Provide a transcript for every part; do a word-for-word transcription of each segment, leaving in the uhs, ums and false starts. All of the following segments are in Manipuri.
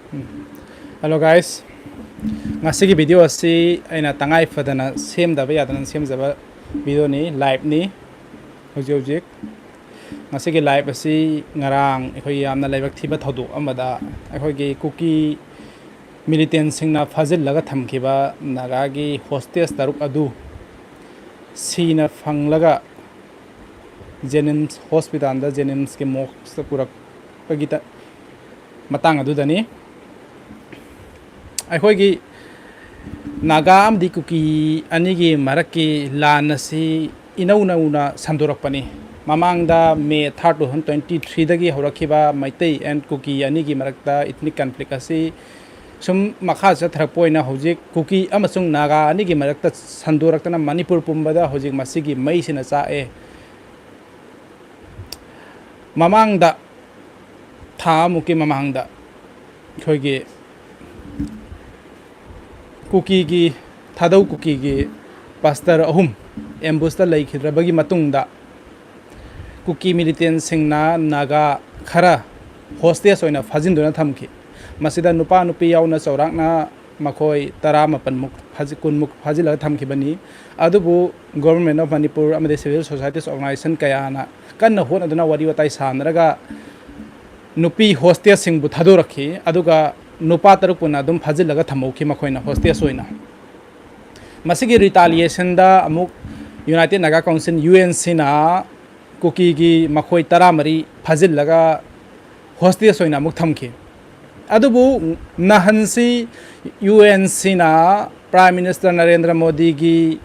Hello guys, ꯉꯁꯤꯒꯤ video ꯑꯁꯤ ꯑꯩꯅ ꯇꯉꯥꯏ ꯐꯗꯅ ꯁꯦꯝꯗꯕ ꯌꯥꯗꯅ ꯁꯦꯝꯖꯕ videoꯅꯤ, liveꯅꯤ꯫ ꯍꯧꯖꯤꯛ ꯍꯧꯖꯤꯛ ꯉꯁꯤꯒꯤ live ꯑꯁꯤ ꯉꯔꯥꯡ ꯑꯩꯈꯣꯏ ꯌꯥꯝꯅ ꯂꯥꯏꯕꯛ ꯊꯤꯕ ꯊꯧꯗꯣꯛ ꯑꯃꯗ ꯑꯩꯈꯣꯏꯒꯤ ꯀꯨꯀꯤ militantꯁꯤꯡꯅ ꯐꯥꯖꯤꯜꯂꯒ ꯊꯝꯈꯤꯕ ꯅꯥꯒꯥꯒꯤ hostage ꯇꯔꯨꯛ ꯑꯗꯨ ꯁꯤꯅ ꯐꯪꯂꯒ Jennimsꯇ, hospitalꯗ, Jennimsꯀꯤ morgueꯇ ꯄꯨꯔꯛꯄꯒꯤ ꯃꯇꯥꯡ ꯑꯗꯨꯗꯅꯤ꯫ ꯑꯩꯈꯣꯏꯒꯤ ꯅꯥꯒꯥ ꯑꯃꯗꯤ ꯀꯨꯀꯤ ꯑꯅꯤꯒꯤ ꯃꯔꯛꯀꯤ ꯂꯥꯟ ꯑꯁꯤ ꯏꯅꯧ ꯅꯧꯅ ꯁꯟꯗꯣꯔꯛꯄꯅꯤ꯫ ꯃꯃꯥꯡꯗ May third, two thousand twenty threeꯗꯒꯤ ꯍꯧꯔꯛꯈꯤꯕ Meitei and ꯀꯨꯀꯤ ꯑꯅꯤꯒꯤ ꯃꯔꯛꯇ ethnic conflict ꯑꯁꯤ ꯁꯨꯝ ꯃꯈꯥ ꯆꯠꯊꯔꯛꯄ ꯑꯣꯏꯅ ꯍꯧꯖꯤꯛ ꯀꯨꯀꯤ ꯑꯃꯁꯨꯡ ꯅꯥꯒꯥ ꯑꯅꯤꯒꯤ ꯃꯔꯛꯇ ꯁꯟꯗꯣꯔꯛꯇꯅ ꯃꯅꯤꯄꯨꯔ ꯄꯨꯝꯕꯗ ꯍꯧꯖꯤꯛ ꯃꯁꯤꯒꯤ ꯃꯩꯁꯤꯅ ꯆꯥꯛꯑꯦ꯫ ꯃꯃꯥꯡꯗ, ꯊꯥ ꯑꯃꯨꯛꯀꯤ ꯃꯃꯥꯡꯗ ꯑꯩꯈꯣꯏꯒꯤ ꯀꯨꯀꯤꯒꯤ, ꯊꯥꯗꯧ ꯀꯨꯀꯤꯒꯤ pastor ꯑꯍꯨꯝ ambushꯇ ꯂꯩꯈꯤꯗ꯭ꯔꯕꯒꯤ ꯃꯇꯨꯡꯗ ꯀꯨꯀꯤ militantꯁꯤꯡꯅ ꯅꯥꯒꯥ ꯈꯔ hostage ꯑꯣꯏꯅ ꯐꯥꯖꯤꯟꯗꯨꯅ ꯊꯝꯈꯤ꯫ ꯃꯁꯤꯗ ꯅꯨꯄꯥ ꯅꯨꯄꯤ ꯌꯥꯎꯅ ꯆꯥꯎꯔꯥꯛꯅ ꯃꯈꯣꯏ ꯇꯔꯥꯃꯥꯄꯟꯃꯨꯛ ꯐꯥꯖꯤ-, ꯀꯨꯟꯃꯨꯛ ꯐꯥꯖꯤꯜꯂꯒ ꯊꯝꯈꯤꯕꯅꯤ꯫ ꯑꯗꯨꯕꯨ Government of Manipur ꯑꯃꯗꯤ civil societies organization ꯀꯌꯥꯅ ꯀꯟꯅ ꯍꯣꯠꯅꯗꯨꯅ ꯋꯥꯔꯤ ꯋꯥꯇꯥꯏ ꯁꯥꯟꯅꯔꯒ ꯅꯨꯄꯤ hostageꯁꯤꯡꯕꯨ ꯊꯥꯗꯣꯔꯛꯈꯤ, ꯑꯗꯨꯒ ꯅꯨꯄꯥ ꯇꯔꯨꯛꯄꯨꯅ ꯑꯗꯨꯝ ꯐꯥꯖꯤꯜꯂꯒ ꯊꯝꯍꯧꯈꯤ ꯃꯈꯣꯏꯅ hostage ꯑꯣꯏꯅ꯫ ꯃꯁꯤꯒꯤ retaliationꯗ ꯑꯃꯨꯛ United Naga Council, UNCꯅ ꯀꯨꯀꯤꯒꯤ ꯃꯈꯣꯏ ꯇꯔꯥꯃꯔꯤ ꯐꯥꯖꯤꯜꯂꯒ hostage ꯑꯣꯏꯅ ꯑꯃꯨꯛ ꯊꯝꯈꯤ꯫ ꯑꯗꯨꯕꯨ ꯅꯍꯥꯟꯁꯤ UNCꯅ Prime Minister ꯅꯔꯦꯟꯗ꯭ꯔ ꯃꯣꯗꯤꯒꯤ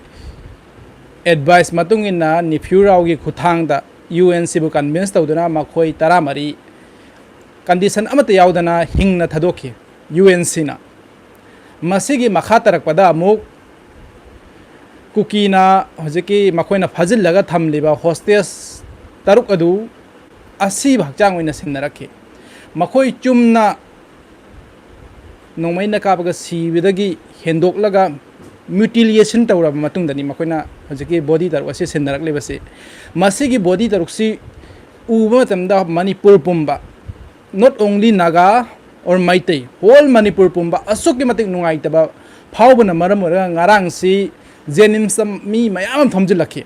advice ꯃꯇꯨꯡ ꯏꯟꯅ ꯅꯤꯐ꯭ꯌꯨ ꯔꯥꯎꯒꯤ ꯈꯨꯠꯊꯥꯡꯗ UNCꯕꯨ convince ꯇꯧꯗꯨꯅ ꯃꯈꯣꯏ ꯇꯔꯥꯃꯔꯤ condition ꯑꯃꯠꯇ ꯌꯥꯎꯗꯅ ꯍꯤꯡꯅ ꯊꯥꯗꯣꯛꯈꯤ UNCꯅ꯫ ꯃꯁꯤꯒꯤ ꯃꯈꯥ ꯇꯥꯔꯛꯄꯗ ꯑꯃꯨꯛ ꯀꯨꯀꯤꯅ ꯍꯧꯖꯤꯛꯀꯤ ꯃꯈꯣꯏꯅ ꯐꯥꯖꯤꯜꯂꯒ ꯊꯝꯂꯤꯕ hostage ꯇꯔꯨꯛ ꯑꯗꯨ ꯑꯁꯤꯕ ꯍꯛꯆꯥꯡ ꯑꯣꯏꯅ ꯁꯤꯟꯅꯔꯛꯈꯤ꯫ ꯃꯈꯣꯏ ꯆꯨꯝꯅ ꯅꯣꯡꯃꯩꯅ ꯀꯥꯞꯄꯒ ꯁꯤꯕꯗꯒꯤ ꯍꯦꯟꯗꯣꯛꯂꯒ mutilation ꯇꯧꯔꯕ ꯃꯇꯨꯡꯗꯅꯤ ꯃꯈꯣꯏꯅ ꯍꯧꯖꯤꯛꯀꯤ body ꯇꯔꯨꯛ ꯑꯁꯤ ꯁꯤꯟꯅꯔꯛꯂꯤꯕꯁꯤ꯫ ꯃꯁꯤꯒꯤ body ꯇꯔꯨꯛꯁꯤ ꯎꯕ ꯃꯇꯝꯗ ꯃꯅꯤꯄꯨꯔ ꯄꯨꯝꯕ, not only Naga, or Meitei, whole Manipur ꯄꯨꯝꯕ ꯑꯁꯨꯛꯀꯤ ꯃꯇꯤꯛ ꯅꯨꯡꯉꯥꯏꯇꯕ ꯐꯥꯎꯕꯅ ꯃꯔꯝ ꯑꯣꯏꯔꯒ ꯉꯔꯥꯡꯁꯤ ꯖꯦꯅꯤꯝꯁꯇ ꯃꯤ ꯃꯌꯥꯝ ꯑꯃ ꯊꯣꯝꯖꯤꯜꯂꯛꯈꯤ꯫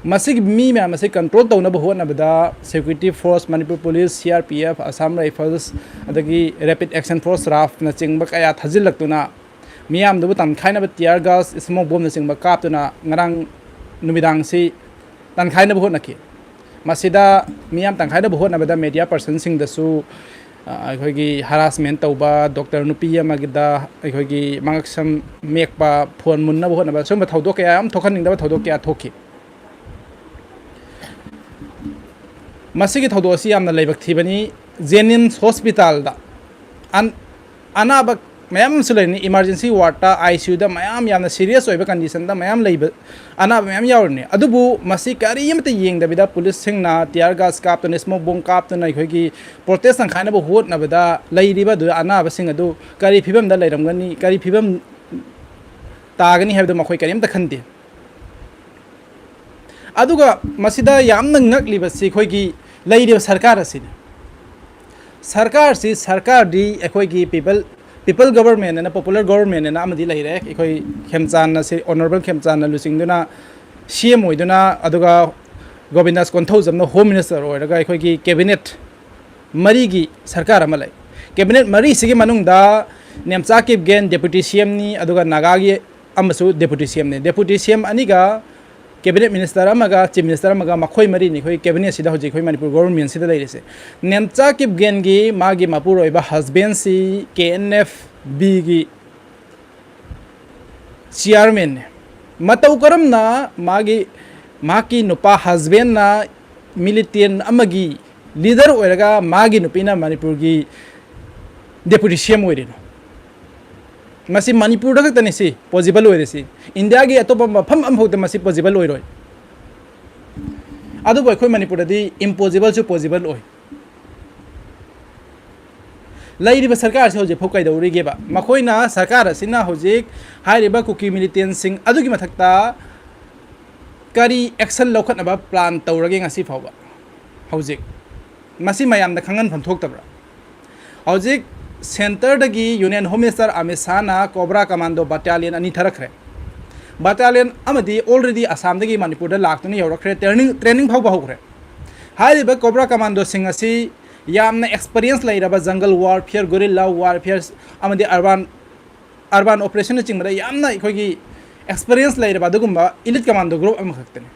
ꯃꯁꯤꯒꯤ ꯃꯤ ꯃꯌꯥꯝ ꯑꯁꯤ ꯀꯟꯇ꯭ꯔꯣꯜ ꯇꯧꯅꯕ ꯍꯣꯠꯅꯕꯗ security force, Manipur police, C R P F, Assam rifles, ꯑꯗꯒꯤ ꯔꯦꯄꯤꯗ ꯑꯦꯛꯁꯟ ꯐꯣꯔꯁ, ꯔꯥꯐꯅꯆꯤꯡꯕ ꯀꯌꯥ ꯊꯥꯖꯤꯜꯂꯛꯇꯨꯅ ꯃꯤꯌꯥꯝꯗꯨꯕꯨ ꯇꯥꯟꯈꯥꯏꯅꯕ tear gas, smoke bombꯅꯆꯤꯡꯕ ꯀꯥꯞꯇꯨꯅ ꯉꯔꯥꯡ ꯅꯨꯃꯤꯗꯥꯡꯁꯤ ꯇꯥꯟꯈꯥꯏꯅꯕ ꯍꯣꯠꯅꯈꯤ꯫ ꯃꯁꯤꯗ ꯃꯤꯌꯥꯝ ꯇꯥꯟꯈꯥꯏꯅꯕ ꯍꯣꯠꯅꯕꯗ ꯃꯦꯗꯤꯌꯥ ꯄꯔꯁꯟꯁꯤꯡꯗꯁꯨ, ꯑ, ꯑꯩꯈꯣꯏꯒꯤ ꯍꯔꯥꯁꯃꯦꯟ ꯇꯧꯕ, ꯗꯣꯛꯇꯔ ꯅꯨꯄꯤ ꯑꯃꯒꯤꯗ ꯑꯩꯈꯣꯏꯒꯤ ꯃꯉꯛꯁꯝ ꯃꯦꯛꯄ, ꯐꯣꯟ ꯃꯨꯟꯅꯕ ꯍꯣꯠꯅꯕ, ꯁꯨꯝꯕ ꯊꯧꯗꯣꯛ ꯀꯌꯥ, ꯌꯥꯝ ꯊꯣꯛꯍꯟꯅꯤꯡꯗꯕ ꯊꯧꯗꯣꯛ ꯀꯌꯥ ꯊꯣꯛꯈꯤ꯫ ꯃꯁꯤꯒꯤ ꯊꯧꯗꯣꯛ ꯑꯁꯤ ꯌꯥꯝꯅ ꯂꯥꯏꯕꯛ ꯊꯤꯕꯅꯤ꯫ ꯖꯦꯅꯤꯝꯁ ꯍꯣꯁꯄꯤꯇꯥꯜꯗ ꯑꯟ-, ꯑꯅꯥꯕ ꯃꯌꯥꯝ ꯑꯃꯁꯨ ꯂꯩꯔꯤꯅꯤ꯫ ꯏꯃꯥꯔꯖꯦꯟꯁꯤ ꯋꯥꯔꯗꯇ, ꯑꯥꯏ ꯁꯤ ꯌꯨꯗ ꯃꯌꯥꯝ ꯌꯥꯝꯅ ꯁꯤꯔꯤꯌꯁ ꯑꯣꯏꯕ ꯀꯟꯗꯤꯁꯟꯗ ꯃꯌꯥꯝ ꯂꯩꯕ, ꯑꯅꯥꯕ ꯃꯌꯥꯝ ꯌꯥꯎꯔꯤꯅꯤ꯫ ꯑꯗꯨꯕꯨ ꯃꯁꯤ ꯀꯔꯤꯃꯠꯇ ꯌꯦꯡꯗꯕꯤꯗ ꯄꯨꯂꯤꯁꯁꯤꯡꯅ tear gas ꯀꯥꯞꯇꯨꯅ, smoke bomb ꯀꯥꯞꯇꯨꯅ ꯑꯩꯈꯣꯏꯒꯤ ꯄ꯭ꯔꯣꯇꯦꯁ ꯇꯪꯈꯥꯏꯅꯕ ꯍꯣꯠꯅꯕꯗ ꯂꯩꯔꯤꯕ ꯑꯗꯨ ꯑꯅꯥꯕꯁꯤꯡ ꯑꯗꯨ ꯀꯔꯤ ꯐꯤꯕꯝꯗ ꯂꯩꯔꯝꯒꯅꯤ, ꯀꯔꯤ ꯐꯤꯕꯝ ꯇꯥꯒꯅꯤ ꯍꯥꯏꯕꯗꯨ ꯃꯈꯣꯏ ꯀꯔꯤꯝꯇ ꯈꯟꯗꯦ꯫ ꯑꯗꯨꯒ ꯃꯁꯤꯗ ꯌꯥꯝꯅ ꯉꯛꯂꯤꯕꯁꯤ ꯑꯩꯈꯣꯏꯒꯤ ꯂꯩꯔꯤꯕ ꯁꯔꯀꯥꯔ ꯑꯁꯤꯅꯤ꯫ ꯁꯔꯀꯥꯔꯁꯤ, ꯁꯔꯀꯥꯔꯗꯤ ꯑꯩꯈꯣꯏꯒꯤ people, people government ꯑꯅ, popular government ꯑꯅ ꯑꯃꯗꯤ ꯂꯩꯔꯦ꯫ ꯑꯩꯈꯣꯏ ꯈꯦꯝꯆꯥꯟꯅ, ꯁꯤ ꯑꯣꯅꯔꯦꯕꯜ ꯈꯦꯝꯆꯥꯟꯅ ꯂꯨꯆꯤꯡꯗꯨꯅ ꯁꯤ ꯑꯦꯝ ꯑꯣꯏꯗꯨꯅ, ꯑꯗꯨꯒ ꯒꯣꯕꯤꯟꯗꯥꯁ ꯀꯣꯟꯊꯧꯖꯝꯅ ꯍꯣꯝ ꯃꯤꯅꯤꯁꯇꯔ ꯑꯣꯏꯔꯒ ꯑꯩꯈꯣꯏꯒꯤ ꯀꯦꯕꯤꯅꯦꯠ ꯃꯔꯤꯒꯤ ꯁꯔꯀꯥꯔ ꯑꯃ ꯂꯩ꯫ ꯀꯦꯕꯤꯅꯦꯠ ꯃꯔꯤꯁꯤꯒꯤ ꯃꯅꯨꯡꯗ ꯅꯦꯝꯆꯥ ꯀꯤꯞꯒꯦꯟ ꯗꯦꯄꯨꯇꯤ ꯁꯤ ꯑꯦꯝꯅꯤ, ꯑꯗꯨꯒ ꯅꯥꯒꯥꯒꯤ ꯑꯃꯁꯨ ꯗꯦꯄꯨꯇꯤ ꯁꯤ ꯑꯦꯝꯅꯤ꯫ ꯗꯦꯄꯨꯇꯤ ꯁꯤ ꯑꯦꯝ ꯑꯅꯤꯒ ꯀꯦꯕꯤꯅꯦꯠ ꯃꯤꯅꯤꯁꯇꯔ ꯑꯃꯒ ꯆꯤꯐ ꯃꯤꯅꯤꯁꯇꯔ ꯑꯃꯒ, ꯃꯈꯣꯏ ꯃꯔꯤꯅꯤ ꯑꯩꯈꯣꯏ ꯀꯦꯕꯤꯅꯦꯠꯁꯤꯗ ꯍꯧꯖꯤꯛ ꯑꯩꯈꯣꯏ ꯃꯅꯤꯄꯨꯔ ꯒꯣꯕꯔꯃꯦꯟꯁꯤꯗ ꯂꯩꯔꯤꯁꯦ꯫ ꯅꯦꯝꯆꯥ ꯀꯤꯞꯒꯦꯟꯒꯤ ꯃꯥꯒꯤ ꯃꯄꯨꯔꯣꯏꯕ ꯍꯁꯕꯦꯟꯁꯤ ꯀꯦ ꯑꯦꯟ ꯑꯦꯐ ꯕꯤꯒꯤ ꯆꯤꯌꯥꯔꯃꯦꯟꯅꯤ꯫ ꯃꯇꯧ ꯀꯔꯝꯅ ꯃꯥꯒꯤ, ꯃꯍꯥꯛꯀꯤ ꯅꯨꯄꯥ ꯍꯁꯕꯦꯟꯅ ꯃꯤꯂꯤꯇꯦꯟ ꯑꯃꯒꯤ ꯂꯤꯗꯔ ꯑꯣꯏꯔꯒ ꯃꯥꯒꯤ ꯅꯨꯄꯤꯅ ꯃꯅꯤꯄꯨꯔꯒꯤ ꯗꯦꯄꯨꯇꯤ ꯁꯤ ꯑꯦꯝ ꯑꯣꯏꯔꯤꯅꯣ? ꯃꯁꯤ ꯃꯅꯤꯄꯨꯔꯗ ꯈꯛꯇꯅꯤ ꯁꯤ ꯄꯣꯁꯤꯕꯜ ꯑꯣꯏꯔꯤꯁꯤ꯫ ꯏꯟꯗꯤꯌꯥꯒꯤ ꯑꯇꯣꯞꯄ ꯃꯐꯝ ꯑꯃꯐꯥꯎꯗ ꯃꯁꯤ ꯄꯣꯁꯤꯕꯜ ꯑꯣꯏꯔꯣꯏ꯫ ꯑꯗꯨꯕꯨ ꯑꯩꯈꯣꯏ ꯃꯅꯤꯄꯨꯔꯗꯗꯤ ꯏꯝꯄꯣꯁꯤꯕꯜꯁꯨ ꯄꯣꯁꯤꯕꯜ ꯑꯣꯏ꯫ ꯂꯩꯔꯤꯕ ꯁꯔꯀꯥꯔꯁꯤ ꯍꯧꯖꯤꯛꯐꯥꯎ ꯀꯩꯗꯧꯔꯤꯒꯦꯕ? ꯃꯈꯣꯏꯅ, ꯁꯔꯀꯥꯔ ꯑꯁꯤꯅ ꯍꯧꯖꯤꯛ ꯍꯥꯏꯔꯤꯕ ꯀꯨꯀꯤ ꯃꯤꯂꯤꯇꯦꯟꯁꯤꯡ ꯑꯗꯨꯒꯤ ꯃꯊꯛꯇ ꯀꯔꯤ ꯑꯦꯛꯁꯟ ꯂꯧꯈꯠꯅꯕ ꯄ꯭ꯂꯥꯟ ꯇꯧꯔꯒꯦ ꯉꯁꯤ ꯐꯥꯎꯕ? ꯍꯧꯖꯤꯛ ꯃꯁꯤ ꯃꯌꯥꯝꯗ ꯈꯪꯍꯟꯐꯝ ꯊꯣꯛꯇꯕ꯭ꯔꯥ? ꯍꯧꯖꯤꯛ Centreꯗꯒꯤ Union Home Minister Amit ꯁꯥꯍꯅ Cobra Commando Battalion ꯑꯅꯤ ꯊꯥꯔꯛꯈ꯭ꯔꯦ꯫ Battalion ꯑꯃꯗꯤ already ꯑꯁꯥꯝꯗꯒꯤ ꯃꯅꯤꯄꯨꯔꯗ ꯂꯥꯛꯇꯨꯅ ꯌꯧꯔꯛꯈ꯭ꯔꯦ, training, training ꯐꯥꯎꯕ ꯍꯧꯈ꯭ꯔꯦ꯫ ꯍꯥꯏꯔꯤꯕ Cobra Commandoꯁꯤꯡ ꯑꯁꯤ ꯌꯥꯝꯅ experience ꯂꯩꯔꯕ jungle warfare, guerrilla warfare ꯑꯃꯗꯤ urban, urban operationꯅꯆꯤꯡꯕꯗ ꯌꯥꯝꯅ ꯑꯩꯈꯣꯏꯒꯤ experience ꯂꯩꯔꯕ ꯑꯗꯨꯒꯨꯝꯕ elite commando group ꯑꯃꯈꯛꯇꯅꯤ꯫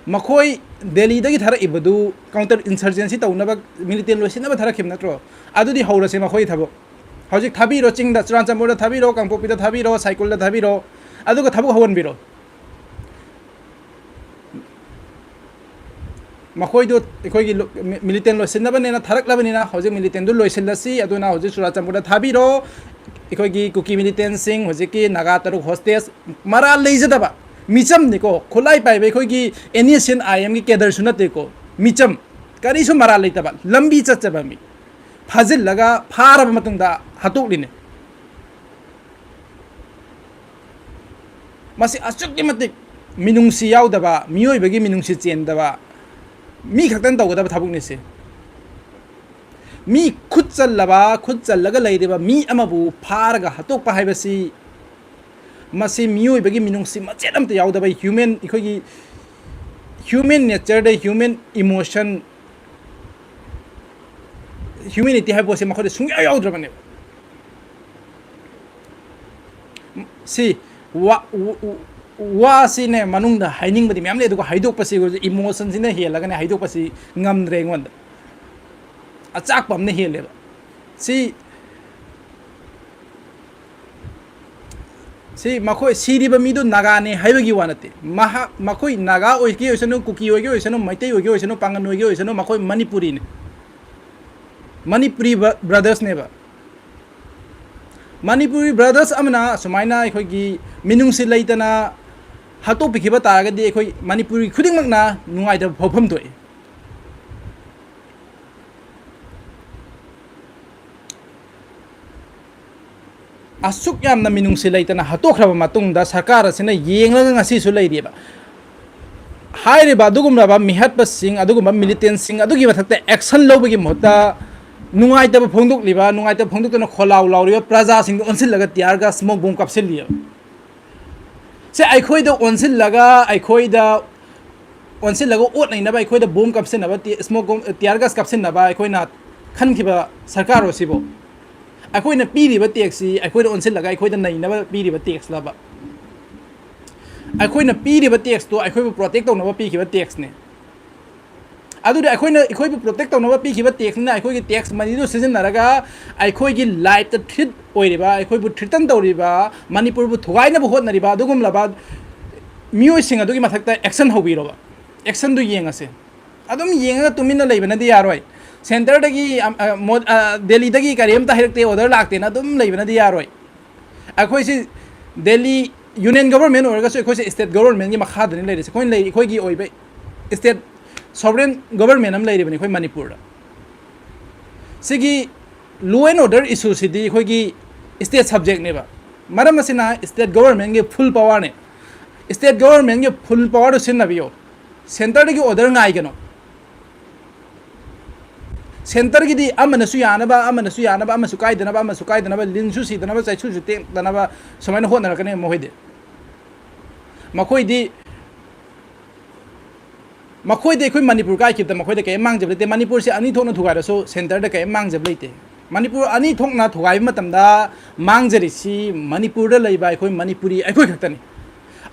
ꯃꯈꯣꯏ ꯗꯦꯜꯂꯤꯗꯒꯤ ꯊꯥꯔꯛꯏꯕꯗꯨ counter insurgency ꯇꯧꯅꯕ, militant ꯂꯣꯏꯁꯤꯟꯅꯕ ꯊꯥꯔꯛꯈꯤꯕ ꯅꯠꯇ꯭ꯔꯣ? ꯑꯗꯨꯗꯤ ꯍꯧꯔꯁꯦ ꯃꯈꯣꯏ ꯊꯕꯛ꯫ ꯍꯧꯖꯤꯛ ꯊꯥꯕꯤꯔꯣ, ꯆꯤꯡꯗ, ꯆꯨꯔꯥꯆꯥꯟꯄꯨꯔꯗ ꯊꯥꯕꯤꯔꯣ, ꯀꯥꯡꯄꯣꯛꯄꯤꯗ ꯊꯥꯕꯤꯔꯣ, ꯁꯥꯏꯀꯨꯜꯗ ꯊꯥꯕꯤꯔꯣ, ꯑꯗꯨꯒ ꯊꯕꯛ ꯍꯧꯍꯟꯕꯤꯔꯣ꯫ ꯃꯈꯣꯏꯗꯨ ꯑꯩꯈꯣꯏꯒꯤ ꯂꯣ-, ꯃꯤ-, militant ꯂꯣꯏꯁꯤꯟꯅꯕꯅꯦꯅ ꯊꯥꯔꯛꯂꯕꯅꯤꯅ, ꯍꯧꯖꯤꯛ militantꯗꯨ ꯂꯣꯏꯁꯤꯜꯂꯁꯤ꯫ ꯑꯗꯨꯅ ꯍꯧꯖꯤꯛ ꯆꯨꯔꯥꯆꯥꯟꯄꯨꯔꯗ ꯊꯥꯕꯤꯔꯣ꯫ ꯑꯩꯈꯣꯏꯒꯤ ꯀꯨꯀꯤ militantꯁꯤꯡ, ꯍꯧꯖꯤꯛꯀꯤ ꯅꯥꯒꯥ ꯇꯔꯨꯛ hostage, ꯃꯔꯥꯜ ꯂꯩꯖꯗꯕ ꯃꯤꯆꯝꯅꯤꯀꯣ, ꯈꯨꯠꯂꯥꯏ ꯄꯥꯏꯕ ꯑꯩꯈꯣꯏꯒꯤ NSCN-IMꯒꯤ cadreꯁꯨ ꯅꯠꯇꯦꯀꯣ, ꯃꯤꯆꯝ, ꯀꯔꯤꯁꯨ ꯃꯔꯥꯜ ꯂꯩꯇꯕ, ꯂꯝꯕꯤ ꯆꯠꯆꯕ ꯃꯤ ꯐꯥꯖꯤꯜꯂꯒ ꯐꯥꯔꯕ ꯃꯇꯨꯡꯗ ꯍꯥꯠꯇꯣꯛꯂꯤꯅꯦ꯫ ꯃꯁꯤ ꯑꯁꯨꯛꯀꯤ ꯃꯇꯤꯛ ꯃꯤꯅꯨꯡꯁꯤ ꯌꯥꯎꯗꯕ, ꯃꯤꯑꯣꯏꯕꯒꯤ ꯃꯤꯅꯨꯡꯁꯤ ꯆꯦꯟꯗꯕ, ꯃꯤ ꯈꯛꯇꯅ ꯇꯧꯒꯗꯕ ꯊꯕꯛꯅꯤ ꯁꯤ꯫ ꯃꯤ ꯈꯨꯠ ꯆꯜꯂꯕ, ꯈꯨꯠ ꯆꯜꯂꯒ ꯂꯩꯔꯤꯕ ꯃꯤ ꯑꯃꯕꯨ ꯐꯥꯔꯒ ꯍꯥꯠꯇꯣꯛꯄ ꯍꯥꯏꯕꯁꯤ, ꯃꯁꯤ ꯃꯤꯑꯣꯏꯕꯒꯤ ꯃꯤꯅꯨꯡꯁꯤ ꯃꯆꯦꯠ ꯑꯃꯠꯇ ꯌꯥꯎꯗꯕ, human, ꯑꯩꯈꯣꯏꯒꯤ human natureꯗ, human emotion, humanity ꯍꯥꯏꯕ ꯄꯣꯠꯁꯦ ꯃꯈꯣꯏꯗ ꯁꯨꯡꯌꯥꯎ ꯌꯥꯎꯗ꯭ꯔꯕꯅꯦꯕ꯫ ꯁꯤ ꯋꯥ-, ꯋꯥ-, ꯋꯥꯁꯤꯅꯦ ꯃꯅꯨꯡꯗ ꯍꯥꯏꯅꯤꯡꯕꯗꯤ ꯃꯌꯥꯝ ꯂꯩ, ꯑꯗꯨꯒ ꯍꯥꯏꯗꯣꯛꯄꯁꯤ emotionꯁꯤꯅ ꯍꯦꯜꯂꯒꯅꯦ ꯍꯥꯏꯗꯣꯛꯄꯁꯤ ꯉꯝꯗ꯭ꯔꯦ ꯑꯩꯉꯣꯟꯗ꯫ ꯑꯆꯥꯛꯄ ꯑꯃꯅ ꯍꯦꯜꯂꯦꯕ꯫ ꯁꯤ, ꯁꯤ ꯃꯈꯣꯏ ꯁꯤꯔꯤꯕ ꯃꯤꯗꯨ ꯅꯥꯒꯥꯅꯦ ꯍꯥꯏꯕꯒꯤ ꯋꯥ ꯅꯠꯇꯦ꯫ ꯃꯍꯥꯛ, ꯃꯈꯣꯏ ꯅꯥꯒꯥ ꯑꯣꯏꯒꯦ ꯑꯣꯏꯁꯅꯨ, ꯀꯨꯀꯤ ꯑꯣꯏꯒꯦ ꯑꯣꯏꯁꯅꯨ, ꯃꯩꯇꯩ ꯑꯣꯏꯒꯦ ꯑꯣꯏꯁꯅꯨ, ꯄꯥꯉꯟ ꯑꯣꯏꯒꯦ ꯑꯣꯏꯁꯅꯨ, ꯃꯈꯣꯏ ꯃꯅꯤꯄꯨꯔꯤꯅꯤ꯫ ꯃꯅꯤꯄꯨꯔꯤ ꯕ-, brotherꯅꯦꯕ꯫ ꯃꯅꯤꯄꯨꯔꯤ brothers ꯑꯃꯅ ꯁꯨꯃꯥꯏꯅ ꯑꯩꯈꯣꯏꯒꯤ ꯃꯤꯅꯨꯡꯁꯤ ꯂꯩꯇꯅ ꯍꯥꯠꯇꯣꯛꯄꯤꯈꯤꯕ ꯇꯥꯔꯒꯗꯤ ꯑꯩꯈꯣꯏ ꯃꯅꯤꯄꯨꯔꯤ ꯈꯨꯗꯤꯡꯃꯛꯅ ꯅꯨꯡꯉꯥꯏꯇꯕ ꯐꯥꯎꯐꯝ ꯊꯣꯛꯏ꯫ ꯑꯁꯨꯛ ꯌꯥꯝꯅ ꯃꯤꯅꯨꯡꯁꯤ ꯂꯩꯇꯅ ꯍꯥꯠꯇꯣꯛꯈ꯭ꯔꯕ ꯃꯇꯨꯡꯗ ꯁꯔꯀꯥꯔ ꯑꯁꯤꯅ ꯌꯦꯡꯂꯒ ꯉꯁꯤꯁꯨ ꯂꯩꯔꯤꯕ꯫ ꯍꯥꯏꯔꯤꯕ ꯑꯗꯨꯒꯨꯝꯂꯕ ꯃꯤꯍꯠꯄꯁꯤꯡ, ꯑꯗꯨꯒꯨꯝꯕ militantꯁꯤꯡ ꯑꯗꯨꯒꯤ ꯃꯊꯛꯇ action ꯂꯧꯕꯒꯤ ꯃꯍꯨꯠꯇ ꯅꯨꯡꯉꯥꯏꯇꯕ ꯐꯣꯡꯗꯣꯛꯂꯤꯕ, ꯅꯨꯡꯉꯥꯏꯇꯕ ꯐꯣꯡꯗꯣꯛꯇꯨꯅ ꯈꯣꯜꯂꯥꯎ ꯂꯥꯎꯔꯤꯕ ꯄ꯭ꯔꯖꯥꯁꯤꯡꯗ ꯑꯣꯟꯁꯤꯜꯂꯒ tear gas, smoke bomb ꯀꯥꯞꯁꯤꯜꯂꯤꯑꯕ꯫ ꯁꯦ ꯑꯩꯈꯣꯏꯗ ꯑꯣꯟꯁꯤꯜꯂꯒ, ꯑꯩꯈꯣꯏꯗ ꯑꯣꯟꯁꯤꯜꯂꯒ ꯑꯣꯠ ꯅꯩꯅꯕ, ꯑꯩꯈꯣꯏꯗ bomb ꯀꯥꯞꯁꯤꯟꯅꯕ, ꯇꯤ-, smoke bomb, tear gas ꯀꯥꯞꯁꯤꯟꯅꯕ ꯑꯩꯈꯣꯏꯅ ꯈꯟꯈꯤꯕ ꯁꯔꯀꯥꯔ ꯑꯁꯤꯕꯨ, ꯑꯩꯈꯣꯏꯅ ꯄꯤꯔꯤꯕ taxꯁꯤ, ꯑꯩꯈꯣꯏꯗ ꯑꯣꯟꯁꯤꯜꯂꯒ ꯑꯩꯈꯣꯏꯗ ꯅꯩꯅꯕ ꯄꯤꯔꯤꯕ taxꯂꯕ? ꯑꯩꯈꯣꯏꯅ ꯄꯤꯔꯤꯕ taxꯇꯣ ꯑꯩꯈꯣꯏꯕꯨ protect ꯇꯧꯅꯕ ꯄꯤꯈꯤꯕ taxꯅꯦ꯫ ꯑꯗꯨꯗꯤ ꯑꯩꯈꯣꯏꯅ, ꯑꯩꯈꯣꯏꯕꯨ protect ꯇꯧꯅꯕ ꯄꯤꯈꯤꯕ taxꯅꯤꯅ, ꯑꯩꯈꯣꯏꯒꯤ tax moneyꯗꯨ ꯁꯤꯖꯤꯟꯅꯔꯒ ꯑꯩꯈꯣꯏꯒꯤ lifeꯇ threat ꯑꯣꯏꯔꯤꯕ, ꯑꯩꯈꯣꯏꯕꯨ threaten ꯇꯧꯔꯤꯕ, ꯃꯅꯤꯄꯨꯔꯕꯨ ꯊꯨꯒꯥꯏꯅꯕ ꯍꯣꯠꯅꯔꯤꯕ ꯑꯗꯨꯒꯨꯝꯂꯕ ꯃꯤꯑꯣꯏꯁꯤꯡ ꯑꯗꯨꯒꯤ ꯃꯊꯛꯇ action ꯍꯧꯕꯤꯔꯣꯕ꯫ Actionꯗꯨ ꯌꯦꯡꯉꯁꯦ꯫ ꯑꯗꯨꯝ ꯌꯦꯡꯉꯒ ꯇꯨꯃꯤꯟꯅ ꯂꯩꯕꯅꯗꯤ ꯌꯥꯔꯣꯏ꯫ Centreꯗꯒꯤ, ꯑꯝ, ꯑ, ꯃꯣ-, ꯑ, ꯗꯦꯜꯂꯤꯗꯒꯤ ꯀꯔꯤꯝꯇ ꯍꯥꯏꯔꯛꯇꯦ, order ꯂꯥꯛꯇꯦꯅ ꯑꯗꯨꯝ ꯂꯩꯕꯅꯗꯤ ꯌꯥꯔꯣꯏ꯫ ꯑꯩꯈꯣꯏꯁꯤ ꯗꯦꯜꯂꯤ union government ꯑꯣꯏꯔꯒꯁꯨ ꯑꯩꯈꯣꯏꯁꯦ state governmentꯀꯤ ꯃꯈꯥꯗꯅꯤ ꯂꯩꯔꯤꯁꯦ꯫ ꯑꯩꯈꯣꯏꯅ ꯂꯩ-, ꯑꯩꯈꯣꯏꯒꯤ ꯑꯣꯏꯕ state sovereign government ꯑꯃ ꯂꯩꯔꯤꯕꯅꯤ ꯑꯩꯈꯣꯏ ꯃꯅꯤꯄꯨꯔꯗ꯫ ꯁꯤꯒꯤ law and order issueꯁꯤꯗꯤ ꯑꯩꯈꯣꯏꯒꯤ state subjectꯅꯦꯕ꯫ ꯃꯔꯝ ꯑꯁꯤꯅ state governmentꯀꯤ full powerꯅꯦ꯫ State governmentꯀꯤ full powerꯗꯨ ꯁꯤꯖꯤꯟꯅꯕꯤꯌꯣ꯫ Centreꯗꯒꯤ order ꯉꯥꯏꯒꯅꯣ꯫ Centreꯒꯤꯗꯤ ꯑꯃꯅꯁꯨ ꯌꯥꯅꯕ, ꯑꯃꯅꯁꯨ ꯌꯥꯅꯕ, ꯑꯃꯁꯨ ꯀꯥꯏꯗꯅꯕ, ꯑꯃꯁꯨ ꯀꯥꯏꯗꯅꯕ, ꯂꯤꯟꯁꯨ ꯁꯤꯗꯅꯕ, ꯆꯩꯁꯨꯁꯨ ꯇꯦꯛꯇꯅꯕ, ꯁꯨꯃꯥꯏꯅ ꯍꯣꯠꯅꯔꯛꯀꯅꯤ ꯃꯈꯣꯏꯗꯤ꯫ ꯃꯈꯣꯏꯗꯤ, ꯃꯈꯣꯏꯗꯤ ꯑꯩꯈꯣꯏ ꯃꯅꯤꯄꯨꯔ ꯀꯥꯏꯈꯤꯕꯗ ꯃꯈꯣꯏꯗ ꯀꯔꯤꯝ ꯃꯥꯡꯖꯕ ꯂꯩꯇꯦ꯫ ꯃꯅꯤꯄꯨꯔꯁꯦ ꯑꯅꯤ ꯊꯣꯛꯅ ꯊꯨꯒꯥꯏꯔꯁꯨ Centreꯗ ꯀꯔꯤꯝ ꯃꯥꯡꯖꯕ ꯂꯩꯇꯦ꯫ ꯃꯅꯤꯄꯨꯔ ꯑꯅꯤ ꯊꯣꯛꯅ ꯊꯨꯒꯥꯏꯕ ꯃꯇꯝꯗ ꯃꯥꯡꯖꯔꯤꯁꯤ ꯃꯅꯤꯄꯨꯔꯗ ꯂꯩꯕ ꯑꯩꯈꯣꯏ ꯃꯅꯤꯄꯨꯔꯤ ꯑꯩꯈꯣꯏ ꯈꯛꯇꯅꯤ꯫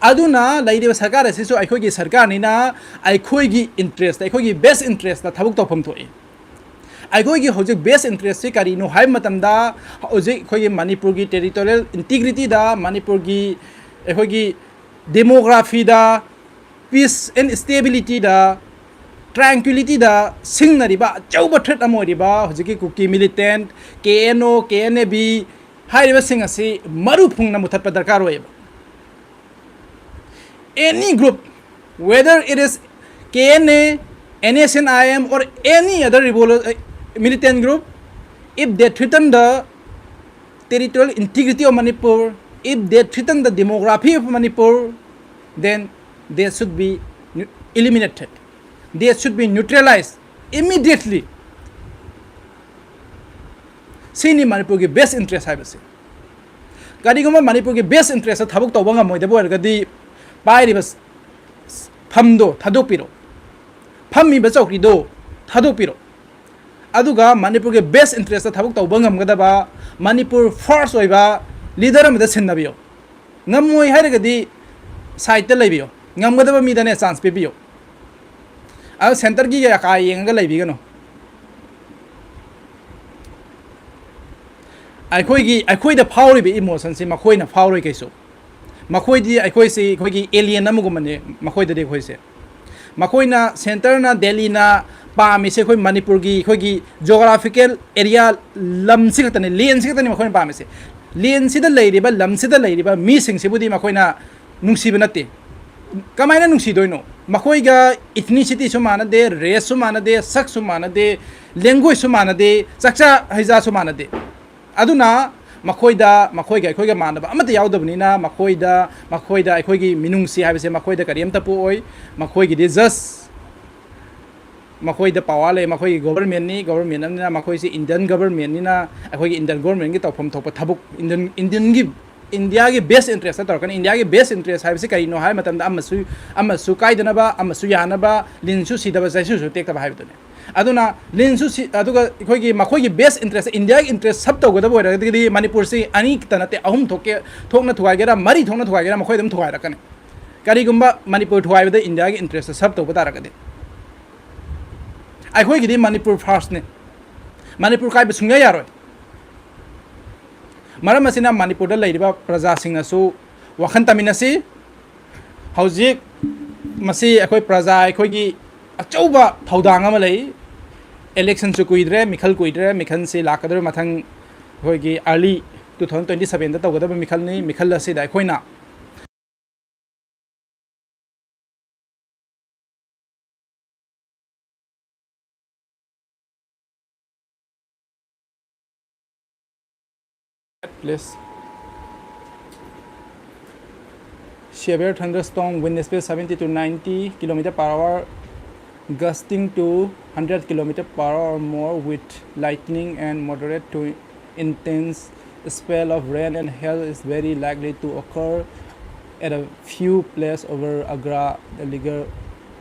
ꯑꯗꯨꯅ ꯂꯩꯔꯤꯕ ꯁꯔꯀꯥꯔ ꯑꯁꯤꯁꯨ ꯑꯩꯈꯣꯏꯒꯤ ꯁꯔꯀꯥꯔꯅꯤꯅ ꯑꯩꯈꯣꯏꯒꯤ interest, ꯑꯩꯈꯣꯏꯒꯤ best interestꯇ ꯊꯕꯛ ꯇꯧꯐꯝ ꯊꯣꯛꯏ꯫ ꯑꯩꯈꯣꯏꯒꯤ ꯍꯧꯖꯤꯛ best interestꯁꯤ ꯀꯔꯤꯅꯣ ꯍꯥꯏꯕ ꯃꯇꯝꯗ, ꯍꯧꯖꯤꯛ ꯑꯩꯈꯣꯏꯒꯤ ꯃꯅꯤꯄꯨꯔꯒꯤ territorial integrityꯗ, ꯃꯅꯤꯄꯨꯔꯒꯤ ꯑꯩꯈꯣꯏꯒꯤ demographyꯗ, peace and stabilityꯗ, tranquilityꯗ ꯁꯤꯡꯅꯔꯤꯕ ꯑꯆꯧꯕ threat ꯑꯃ ꯑꯣꯏꯔꯤꯕ ꯍꯧꯖꯤꯛꯀꯤ ꯀꯨꯀꯤ militant, K N O, K N A B ꯍꯥꯏꯔꯤꯕꯁꯤꯡ ꯑꯁꯤ ꯃꯔꯨ ꯐꯨꯡꯅ ꯃꯨꯊꯠꯄ ꯗꯔꯀꯥꯔ ꯑꯣꯏꯌꯦꯕ꯫ Any group, whether it is K N A, N S C N I M or any other revolu-, uh, militant group, if they threaten the territorial integrity of Manipur, if they threaten the demography of Manipur, then they should be nu-, eliminated. They should be neutralized immediately. ꯁꯤꯅꯤ ꯃꯅꯤꯄꯨꯔꯒꯤ best interest ꯍꯥꯏꯕꯁꯦ꯫ ꯀꯔꯤꯒꯨꯝꯕ ꯃꯅꯤꯄꯨꯔꯒꯤ best interest ꯊꯕꯛ ꯇꯧꯕ ꯉꯝꯃꯣꯏꯗꯕ ꯑꯣꯏꯔꯒꯗꯤ ꯄꯥꯏꯔꯤꯕ ꯐꯝꯗꯣ ꯊꯥꯗꯣꯛꯄꯤꯔꯣ, ꯐꯝꯃꯤꯕ ꯆꯧꯀ꯭ꯔꯤꯗꯣ ꯊꯥꯗꯣꯛꯄꯤꯔꯣ, ꯑꯗꯨꯒ ꯃꯅꯤꯄꯨꯔꯒꯤ best interest ꯊꯕꯛ ꯇꯧꯕ ꯉꯝꯒꯗꯕ, ꯃꯅꯤꯄꯨꯔ first ꯑꯣꯏꯕ leader ꯑꯃꯗ ꯁꯤꯟꯅꯕꯤꯌꯣ꯫ ꯉꯝꯃꯣꯏ ꯍꯥꯏꯔꯒꯗꯤ sideꯇ ꯂꯩꯕꯤꯌꯣ, ꯉꯝꯒꯗꯕ ꯃꯤꯗꯅꯦ chance ꯄꯤꯕꯤꯌꯣ꯫ ꯑꯗꯣ centreꯒꯤ ꯀꯌꯥ ꯀꯥ ꯌꯦꯡꯉꯒ ꯂꯩꯕꯤꯒꯅꯨ꯫ ꯑꯩꯈꯣꯏꯒꯤ, ꯑꯩꯈꯣꯏꯗ ꯐꯥꯎꯔꯤꯕ emotionꯁꯤ ꯃꯈꯣꯏꯅ ꯐꯥꯎꯔꯣꯏ ꯀꯩꯁꯨ꯫ ꯃꯈꯣꯏꯗꯤ ꯑꯩꯈꯣꯏꯁꯤ, ꯑꯩꯈꯣꯏꯒꯤ alien ꯑꯃꯒꯨꯝꯕꯅꯦ ꯃꯈꯣꯏꯗꯗꯤ ꯑꯩꯈꯣꯏꯁꯦ꯫ ꯃꯈꯣꯏꯅ, centreꯅ, ꯗꯦꯜꯂꯤꯅ ꯄꯥꯝꯃꯤꯁꯦ ꯑꯩꯈꯣꯏ ꯃꯅꯤꯄꯨꯔꯒꯤ, ꯑꯩꯈꯣꯏꯒꯤ geographical area, ꯂꯝꯁꯤ ꯈꯛꯇꯅꯤ, landꯁꯤ ꯈꯛꯇꯅꯤ ꯃꯈꯣꯏꯅ ꯄꯥꯝꯃꯤꯁꯦ꯫ Landꯁꯤꯗ ꯂꯩꯔꯤꯕ, ꯂꯝꯁꯤꯗ ꯂꯩꯔꯤꯕ ꯃꯤꯁꯤꯡꯁꯤꯕꯨꯗꯤ ꯃꯈꯣꯏꯅ ꯅꯨꯡꯁꯤꯕ ꯅꯠꯇꯦ꯫ ꯀꯃꯥꯏꯅ ꯅꯨꯡꯁꯤꯗꯣꯏꯅꯣ? ꯃꯈꯣꯏꯒ ethnicityꯁꯨ ꯃꯥꯟꯅꯗꯦ, raceꯁꯨ ꯃꯥꯟꯅꯗꯦ, ꯁꯛꯁꯨ ꯃꯥꯟꯅꯗꯦ, languageꯁꯨ ꯃꯥꯟꯅꯗꯦ, ꯆꯥꯛꯆꯥ ꯍꯩꯖꯥꯁꯨ ꯃꯥꯟꯅꯗꯦ꯫ ꯑꯗꯨꯅ ꯃꯈꯣꯏꯗ, ꯃꯈꯣꯏꯒ ꯑꯩꯈꯣꯏꯒ ꯃꯥꯟꯅꯕ ꯑꯃꯠꯇ ꯌꯥꯎꯗꯕꯅꯤꯅ, ꯃꯈꯣꯏꯗ, ꯃꯈꯣꯏꯗ ꯑꯩꯈꯣꯏꯒꯤ ꯃꯤꯅꯨꯡꯁꯤ ꯍꯥꯏꯕꯁꯦ ꯃꯈꯣꯏꯗ ꯀꯔꯤꯝꯇ ꯄꯣꯛꯑꯣꯏ꯫ ꯃꯈꯣꯏꯒꯤꯗꯤ just ꯃꯈꯣꯏꯗ power ꯂꯩ, ꯃꯈꯣꯏꯒꯤ governmentꯅꯤ, government ꯑꯃꯅꯤꯅ, ꯃꯈꯣꯏꯁꯤ Indian governmentꯅꯤꯅ ꯑꯩꯈꯣꯏꯒꯤ Indian governmentꯀꯤ ꯇꯧꯐꯝ ꯊꯣꯛꯄ ꯊꯕꯛ, Indian, Indianꯒꯤ, Indiaꯒꯤ best interest ꯇꯧꯔꯛꯀꯅꯤ꯫ Indiaꯒꯤ best interest ꯍꯥꯏꯕꯁꯤ ꯀꯔꯤꯅꯣ ꯍꯥꯏꯕ ꯃꯇꯝꯗ ꯑꯃꯁꯨ, ꯑꯃꯁꯨ ꯀꯥꯏꯗꯅꯕ, ꯑꯃꯁꯨ ꯌꯥꯅꯕ, ꯂꯤꯟꯁꯨ ꯁꯤꯗꯕ, ꯆꯩꯁꯨꯁꯨ ꯇꯦꯛꯇꯕ ꯍꯥꯏꯕꯗꯨꯅꯤ꯫ ꯑꯗꯨꯅ ꯂꯤꯟꯁꯨ ꯁꯤ-, ꯑꯗꯨꯒ ꯑꯩꯈꯣꯏꯒꯤ, ꯃꯈꯣꯏꯒꯤ best interest, Indiaꯒꯤ interest serve ꯇꯧꯒꯗꯕ ꯑꯣꯏꯔꯒꯗꯤ ꯃꯅꯤꯄꯨꯔꯁꯤ ꯑꯅꯤꯇ ꯅꯠꯇꯦ, ꯑꯍꯨꯝ ꯊꯣꯛꯀꯦ, ꯊꯣꯛꯅ ꯊꯨꯒꯥꯏꯒꯦꯔꯥ, ꯃꯔꯤ ꯊꯣꯛꯅ ꯊꯨꯒꯥꯏꯒꯦꯔꯥ, ꯃꯈꯣꯏ ꯑꯗꯨꯝ ꯊꯨꯒꯥꯏꯔꯛꯀꯅꯤ꯫ ꯀꯔꯤꯒꯨꯝꯕ ꯃꯅꯤꯄꯨꯔ ꯊꯨꯒꯥꯏꯕꯗ Indiaꯒꯤ interest serve ꯇꯧꯕ ꯇꯥꯔꯒꯗꯤ꯫ ꯑꯩꯈꯣꯏꯒꯤꯗꯤ ꯃꯅꯤꯄꯨꯔ firstꯅꯤ꯫ ꯃꯅꯤꯄꯨꯔ ꯀꯥꯏꯕ ꯁꯨꯡꯌꯥ ꯌꯥꯔꯣꯏ꯫ ꯃꯔꯝ ꯑꯁꯤꯅ ꯃꯅꯤꯄꯨꯔꯗ ꯂꯩꯔꯤꯕ ꯄ꯭ꯔꯖꯥꯁꯤꯡꯅꯁꯨ ꯋꯥꯈꯜ ꯇꯥꯃꯤꯟꯅꯁꯤ꯫ ꯍꯧꯖꯤꯛ ꯃꯁꯤ ꯑꯩꯈꯣꯏ ꯄ꯭ꯔꯖꯥ, ꯑꯩꯈꯣꯏꯒꯤ ꯑꯆꯧꯕ ꯊꯧꯗꯥꯡ ꯑꯃ ꯂꯩ꯫ Electionꯁꯨ ꯀꯨꯏꯗ꯭ꯔꯦ, ꯃꯤꯈꯜ ꯀꯨꯏꯗ꯭ꯔꯦ꯫ ꯃꯤꯈꯜꯁꯤ ꯂꯥꯛꯀꯗꯧꯔꯤꯕ ꯃꯊꯪ ꯑꯩꯈꯣꯏꯒꯤ early two thousand twenty sevenꯗ ꯇꯧꯒꯗꯕ ꯃꯤꯈꯜꯅꯤ꯫ ꯃꯤꯈꯜ ꯑꯁꯤꯗ ꯑꯩꯈꯣꯏꯅ Please. Severe thunderstorm, wind speed seventy to ninety kilometer per hour. gusting to hundred kilometer per hour or more with lightning and moderate to intense spell of rain and hail is very likely to occur at a few places over Agra, Aligarh,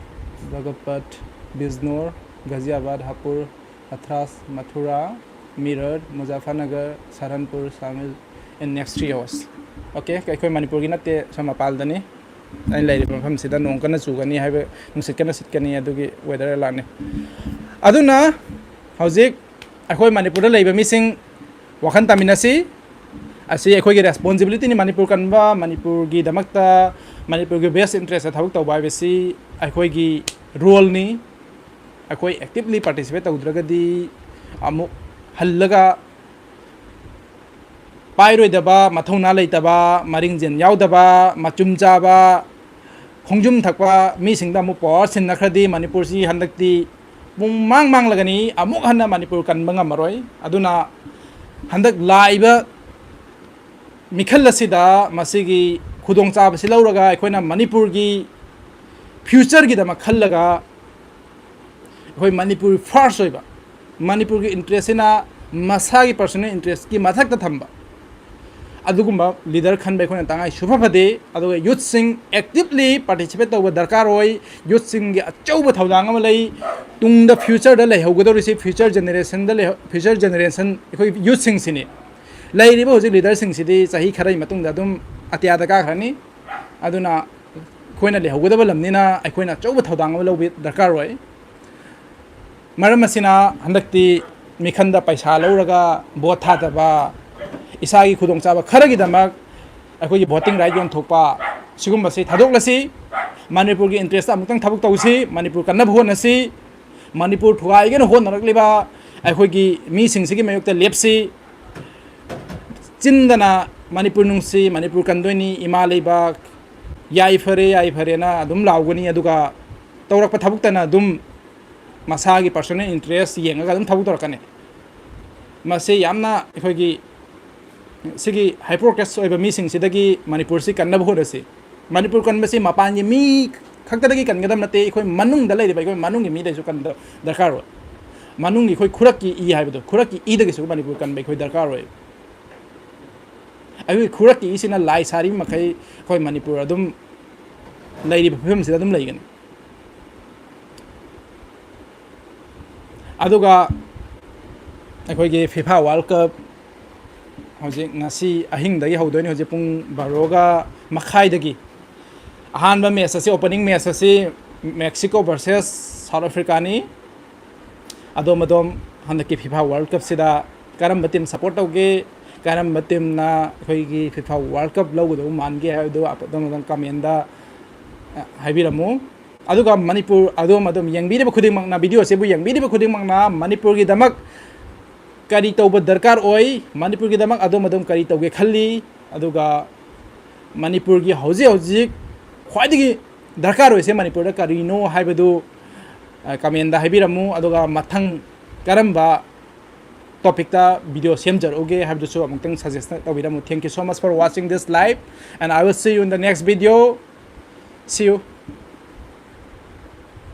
Lagpat, Bijnor, Ghaziabad, Hapur, Hathras, Mathura, Mirror, Muzaffarnagar, Saharanpur, Shamil in next three hours. Okay, ꯑꯩꯈꯣꯏ ꯃꯅꯤꯄꯨꯔꯒꯤ ꯅꯠꯇꯦ, ꯁꯣꯝ ꯃꯄꯥꯟꯗꯅꯤ꯫ ꯑꯩꯅ ꯂꯩꯔꯤꯕ ꯃꯐꯝꯁꯤꯗ ꯅꯣꯡ ꯀꯟꯅ ꯆꯨꯒꯅꯤ ꯍꯥꯏꯕ, ꯅꯨꯡꯁꯤꯠ ꯀꯟꯅ ꯁꯤꯠꯀꯅꯤ, ꯑꯗꯨꯒꯤ weather alertꯅꯤ꯫ ꯑꯗꯨꯅ ꯍꯧꯖꯤꯛ ꯑꯩꯈꯣꯏ ꯃꯅꯤꯄꯨꯔꯗ ꯂꯩꯕ ꯃꯤꯁꯤꯡ ꯋꯥꯈꯜ ꯇꯥꯃꯤꯟꯅꯁꯤ꯫ ꯑꯁꯤ ꯑꯩꯈꯣꯏꯒꯤ responsibilityꯅꯤ꯫ ꯃꯅꯤꯄꯨꯔ ꯀꯟꯕ, ꯃꯅꯤꯄꯨꯔꯒꯤꯗꯃꯛꯇ, ꯃꯅꯤꯄꯨꯔꯒꯤ best interestꯇ ꯊꯕꯛ ꯇꯧꯕ ꯍꯥꯏꯕꯁꯤ ꯑꯩꯈꯣꯏꯒꯤ roleꯅꯤ꯫ ꯑꯩꯈꯣꯏ actively participate ꯇꯧꯗ꯭ꯔꯒꯗꯤ ꯑꯃꯨꯛ ꯍꯜꯂꯒ ꯄꯥꯏꯔꯣꯏꯗꯕ, ꯃꯊꯧꯅꯥ ꯂꯩꯇꯕ, ꯃꯔꯤꯡꯖꯦꯜ ꯌꯥꯎꯗꯕ, ꯃꯆꯨꯝ ꯆꯥꯕ, ꯈꯣꯡꯖꯨꯝ ꯊꯛꯄ ꯃꯤꯁꯤꯡꯗ ꯑꯃꯨꯛ power ꯁꯤꯟꯅꯈ꯭ꯔꯗꯤ ꯃꯅꯤꯄꯨꯔꯁꯤ ꯍꯟꯗꯛꯇꯤ ꯄꯨꯡ ꯃꯥꯡ ꯃꯥꯡꯂꯒꯅꯤ, ꯑꯃꯨꯛ ꯍꯟꯅ ꯃꯅꯤꯄꯨꯔ ꯀꯟꯕ ꯉꯝꯃꯔꯣꯏ꯫ ꯑꯗꯨꯅ ꯍꯟꯗꯛ ꯂꯥꯛꯏꯕ ꯃꯤꯈꯜ ꯑꯁꯤꯗ ꯃꯁꯤꯒꯤ ꯈꯨꯗꯣꯡꯆꯥꯕꯁꯤ ꯂꯧꯔꯒ ꯑꯩꯈꯣꯏꯅ ꯃꯅꯤꯄꯨꯔꯒꯤ futureꯒꯤꯗꯃꯛ ꯈꯜꯂꯒ ꯑꯩꯈꯣꯏ ꯃꯅꯤꯄꯨꯔ first ꯑꯣꯏꯕ, ꯃꯅꯤꯄꯨꯔꯒꯤ interestꯁꯤꯅ ꯃꯁꯥꯒꯤ personal interestꯀꯤ ꯃꯊꯛꯇ ꯊꯝꯕ ꯑꯗꯨꯒꯨꯝꯕ leader ꯈꯟꯕ ꯑꯩꯈꯣꯏꯅ ꯇꯉꯥꯏ ꯁꯨꯐ ꯐꯗꯦ꯫ ꯑꯗꯨꯒ youthꯁꯤꯡ actively participate ꯇꯧꯕ ꯗꯔꯀꯥꯔ ꯑꯣꯏ꯫ Youthꯁꯤꯡꯒꯤ ꯑꯆꯧꯕ ꯊꯧꯗꯥꯡ ꯑꯃ ꯂꯩ꯫ ꯇꯨꯡꯗ futureꯗ ꯂꯩꯍꯧꯒꯗꯧꯔꯤꯁꯤ future generationꯗ ꯂꯩꯍꯧ-, future generation ꯑꯩꯈꯣꯏ youthꯁꯤꯡꯁꯤꯅꯤ꯫ ꯂꯩꯔꯤꯕ ꯍꯧꯖꯤꯛ leaderꯁꯤꯡꯁꯤꯗꯤ ꯆꯍꯤ ꯈꯔꯒꯤ ꯃꯇꯨꯡꯗ ꯑꯗꯨꯝ ꯑꯇꯤꯌꯥꯗ ꯀꯥꯈ꯭ꯔꯅꯤ꯫ ꯑꯗꯨꯅ ꯑꯩꯈꯣꯏꯅ ꯂꯩꯍꯧꯒꯗꯕ ꯂꯝꯅꯤꯅ ꯑꯩꯈꯣꯏꯅ ꯑꯆꯧꯕ ꯊꯧꯗꯥꯡ ꯑꯃ ꯂꯧꯕ ꯗꯔꯀꯥꯔ ꯑꯣꯏ꯫ ꯃꯔꯝ ꯑꯁꯤꯅ ꯍꯟꯗꯛꯇꯤ ꯃꯤꯈꯟꯗ ꯄꯩꯁꯥ ꯂꯧꯔꯒ vote ꯊꯥꯗꯕ, ꯏꯁꯥꯒꯤ ꯈꯨꯗꯣꯡꯆꯥꯕ ꯈꯔꯒꯤꯗꯃꯛ ꯑꯩꯈꯣꯏꯒꯤ voting right ꯌꯣꯟꯊꯣꯛꯄ, ꯁꯤꯒꯨꯝꯕꯁꯤ ꯊꯥꯗꯣꯛꯂꯁꯤ꯫ ꯃꯅꯤꯄꯨꯔꯒꯤ interestꯇ ꯑꯃꯨꯛꯇꯪ ꯊꯕꯛ ꯇꯧꯁꯤ, ꯃꯅꯤꯄꯨꯔ ꯀꯟꯅꯕ ꯍꯣꯠꯅꯁꯤ꯫ ꯃꯅꯤꯄꯨꯔ ꯊꯨꯒꯥꯏꯒꯦꯅ ꯍꯣꯠꯅꯔꯛꯂꯤꯕ ꯑꯩꯈꯣꯏꯒꯤ ꯃꯤꯁꯤꯡꯁꯤꯒꯤ ꯃꯥꯌꯣꯛꯇ ꯂꯦꯞꯁꯤ꯫ ꯆꯤꯟꯗꯅ "ꯃꯅꯤꯄꯨꯔ ꯅꯨꯡꯁꯤ, ꯃꯅꯤꯄꯨꯔ ꯀꯟꯗꯣꯏꯅꯤ, ꯏꯃꯥ ꯂꯩꯕꯥꯛ ꯌꯥꯏꯐꯔꯦ, ꯌꯥꯏꯐꯔꯦꯅ" ꯑꯗꯨꯝ ꯂꯥꯎꯒꯅꯤ, ꯑꯗꯨꯒ ꯇꯧꯔꯛꯄ ꯊꯕꯛꯇꯅ ꯑꯗꯨꯝ ꯃꯁꯥꯒꯤ personal interest ꯌꯦꯡꯉꯒ ꯑꯗꯨꯝ ꯊꯕꯛ ꯇꯧꯔꯛꯀꯅꯤ꯫ ꯃꯁꯤ ꯌꯥꯝꯅ ꯑꯩꯈꯣꯏꯒꯤ ꯁꯤꯒꯤ hypocrites ꯑꯣꯏꯕ ꯃꯤꯁꯤꯡꯁꯤꯗꯒꯤ ꯃꯅꯤꯄꯨꯔꯁꯤ ꯀꯟꯅꯕ ꯍꯣꯠꯅꯁꯤ꯫ ꯃꯅꯤꯄꯨꯔ ꯀꯟꯕꯁꯤ ꯃꯄꯥꯟꯒꯤ ꯃꯤ ꯈꯛꯇꯗꯒꯤ ꯀꯟꯒꯗꯕ ꯅꯠꯇꯦ, ꯑꯩꯈꯣꯏ ꯃꯅꯨꯡꯗ ꯂꯩꯔꯤꯕ ꯑꯩꯈꯣꯏ ꯃꯅꯨꯡꯒꯤ ꯃꯤꯗꯩꯁꯨ ꯀꯟꯕ ꯗꯔꯀꯥꯔ ꯑꯣꯏ꯫ ꯃꯅꯨꯡꯒꯤ ꯑꯩꯈꯣꯏ ꯈꯨꯔꯛꯀꯤ ꯏ ꯍꯥꯏꯕꯗꯣ, ꯈꯨꯔꯛꯀꯤ ꯏꯗꯒꯤꯁꯨ ꯃꯅꯤꯄꯨꯔ ꯀꯟꯕ ꯑꯩꯈꯣꯏ ꯗꯔꯀꯥꯔ ꯑꯣꯏ꯫ ꯑꯩꯈꯣꯏ ꯈꯨꯔꯛꯀꯤ ꯏꯁꯤꯅ ꯂꯥꯏ ꯁꯥꯔꯤ ꯃꯈꯩ ꯑꯩꯈꯣꯏ ꯃꯅꯤꯄꯨꯔ ꯑꯗꯨꯝ ꯂꯩꯔꯤꯕ ꯐꯤꯕꯝꯁꯤꯗ ꯑꯗꯨꯝ ꯂꯩꯒꯅꯤ꯫ ꯑꯗꯨꯒ ꯑꯩꯈꯣꯏꯒꯤ ꯐꯤꯐꯥ ꯋꯥꯔꯜ ꯀꯞ ꯍꯧꯖꯤꯛ ꯉꯁꯤ ꯑꯍꯤꯡꯗꯒꯤ ꯍꯧꯗꯣꯏꯅꯤ꯫ ꯍꯧꯖꯤꯛ ꯄꯨꯡ ꯕꯥꯔꯣꯒ ꯃꯈꯥꯏꯗꯒꯤ ꯑꯍꯥꯟꯕ ꯃꯦꯠꯆ ꯑꯁꯤ, ꯑꯣꯄꯅꯤꯡ ꯃꯦꯠꯆ ꯑꯁꯤ ꯃꯦꯛꯁꯤꯀꯣ ꯚꯔꯁꯦꯁ ꯁꯥꯎꯠ ꯑꯐ꯭ꯔꯤꯀꯥꯅꯤ꯫ ꯑꯗꯣꯝ ꯑꯗꯣꯝ ꯍꯟꯗꯛꯀꯤ ꯐꯤꯐꯥ ꯋꯥꯔꯜ ꯀꯞꯁꯤꯗ ꯀꯔꯝꯕ ꯇꯤꯝ ꯁꯞꯄꯣꯔꯠ ꯇꯧꯒꯦ, ꯀꯔꯝꯕ ꯇꯤꯝꯅ ꯑꯩꯈꯣꯏꯒꯤ ꯐꯤꯐꯥ ꯋꯥꯔꯜ ꯀꯞ ꯂꯧꯒꯗꯧꯕ ꯃꯥꯟꯒꯦ ꯍꯥꯏꯕꯗꯨ ꯑꯗꯣꯝ ꯑꯗꯣꯝ ꯀꯃꯦꯟꯗ ꯍꯥꯏꯕꯤꯔꯝꯃꯨ꯫ ꯑꯗꯨꯒ ꯃꯅꯤꯄꯨꯔ, ꯑꯗꯣꯝ ꯑꯗꯣꯝ ꯌꯦꯡꯕꯤꯔꯤꯕ ꯈꯨꯗꯤꯡꯃꯛꯅ, ꯚꯤꯗꯤꯑꯣ ꯑꯁꯤꯕꯨ ꯌꯦꯡꯕꯤꯔꯤꯕ ꯈꯨꯗꯤꯡꯃꯛꯅ ꯃꯅꯤꯄꯨꯔꯒꯤꯗꯃꯛ ꯀꯔꯤ ꯇꯧꯕ ꯗꯔꯀꯥꯔ ꯑꯣꯏ, ꯃꯅꯤꯄꯨꯔꯒꯤꯗꯃꯛ ꯑꯗꯣꯝ ꯑꯗꯣꯝ ꯀꯔꯤ ꯇꯧꯒꯦ ꯈꯜꯂꯤ, ꯑꯗꯨꯒ ꯃꯅꯤꯄꯨꯔꯒꯤ ꯍꯧꯖꯤꯛ ꯍꯧꯖꯤꯛ ꯈ꯭ꯋꯥꯏꯗꯒꯤ ꯗꯔꯀꯥꯔ ꯑꯣꯏꯔꯤꯁꯦ ꯃꯅꯤꯄꯨꯔꯗ ꯀꯔꯤꯅꯣ ꯍꯥꯏꯕꯗꯨ ꯀꯃꯦꯟꯗ ꯍꯥꯏꯕꯤꯔꯝꯃꯨ꯫ ꯑꯗꯨꯒ ꯃꯊꯪ ꯀꯔꯝꯕ ꯇꯣꯄꯤꯛꯇ ꯚꯤꯗꯤꯑꯣ ꯁꯦꯝꯖꯔꯛꯎꯒꯦ ꯍꯥꯏꯕꯗꯨꯁꯨ ꯑꯃꯨꯛꯇꯪ ꯁꯖꯦꯁ ꯇꯧꯕꯤꯔꯝꯃꯨ꯫ Thank you so much for watching this live, and I will see you in the next video. See you.